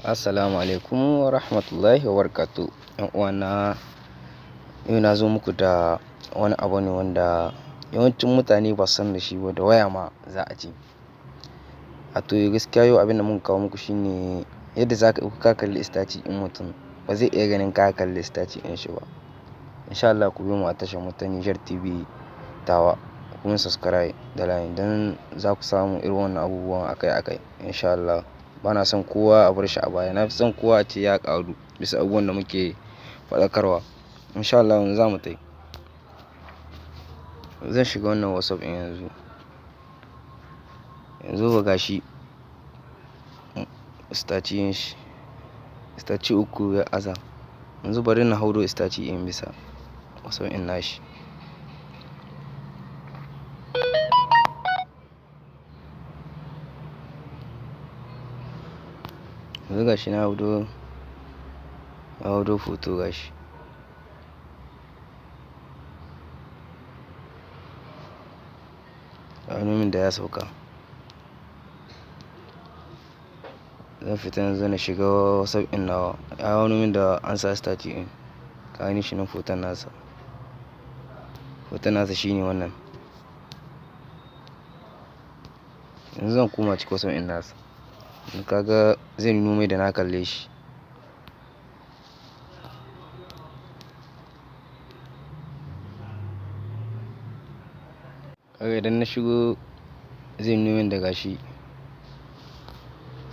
Assalamu alaikum wa rahmatullahi wa barakatuh. ‘Yan uwana, yau na zo muku da wani abu ne wanda yawancin mutane ba su san da shi ba, da waya ma za a ce. A to gaskiya yau abin da muka kawo muku shine yadda za ka kalli status ɗin mutum ba zai iya ganin ka kalli status ɗin shi ba. Insha Allah ku biyo mu a tashar mu ta Niger TV Tawa, ku mun subscribe da like don za ku samu irin wannan abubuwan akai akai insha Allah. Bana son kowa a bar shi a baya. Na fi son kowa a ce ya ƙaru bisa abubuwan da muke faɗakarwa. Insha Allah yanzu za mu tai. Zan shiga wannan WhatsApp ɗin yanzu. Yanzu ba gashi status ɗin shi, status uku ya aza. Yanzu bari na hauro status ɗin bisa WhatsApp ɗin nashi. Yanzu gashi na hauro photo gashi. Ya nuno min da ya sauka. Zan fita yanzu na shiga WhatsApp ɗin nawa. Ya nuno min da an sa status ɗin. Ka gani shi nan hoton nasa. Hoton nasa shine wannan. Yanzu zan koma cikin WhatsApp ɗin nasa. Kaga zai nuno mai da na kalle shi. Kaga idan na shigo zai nuno min da gashi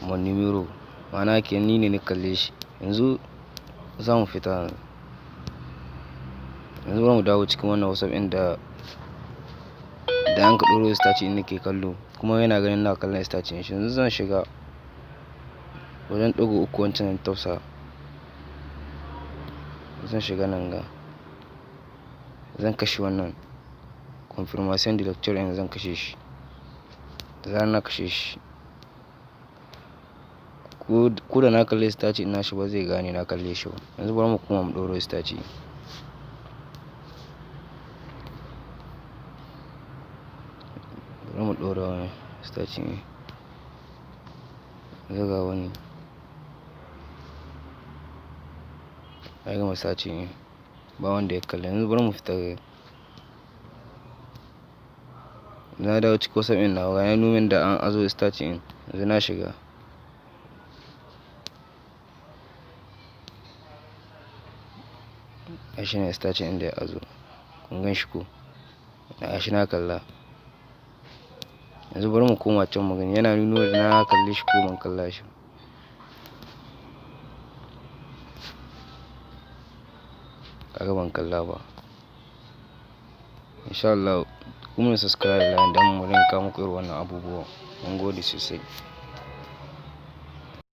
mon numéro. Ma'ana kenan ni ne na kalle shi. Yanzu za mu fita. Yanzu bari mu dawo cikin wannan WhatsApp ɗin da an ka ɗoro status ɗin nake kallo kuma yana ganin ina kallon status ɗin shi. Yanzu zan shiga wajen ɗigo uku wancan tausa. Zan shiga nan ga. Zan kashe wannan confirmation de lecture ɗin, zan kashe shi. Da zarar na kashe shi, ko da na kalli status ɗin nashi ba zai gane na kalle shi ba. Yanzu bari mu koma mu ɗoro status. Bari mu ɗora wani status ɗin. Yanzu ga wani. Ya gama status ɗin. Ba wanda ya kalla. Yanzu bari mu fita. Na dawo cikin WhatsApp ɗin nawa, ya nuno min da an azo status ɗin. Yanzu na shiga. Gashi nan status ɗin da ya azo. Kun gan shi ko? Gashi na kalla. Yanzu bari mu koma can mu gani. Yana nuno da na kalle shi ko ban kalla shi ba. Kaga ban kalla ba. Insha Allah ku mun subscribe, like don mu rinƙa muku irin wannan abubuwan. Mun gode sosai.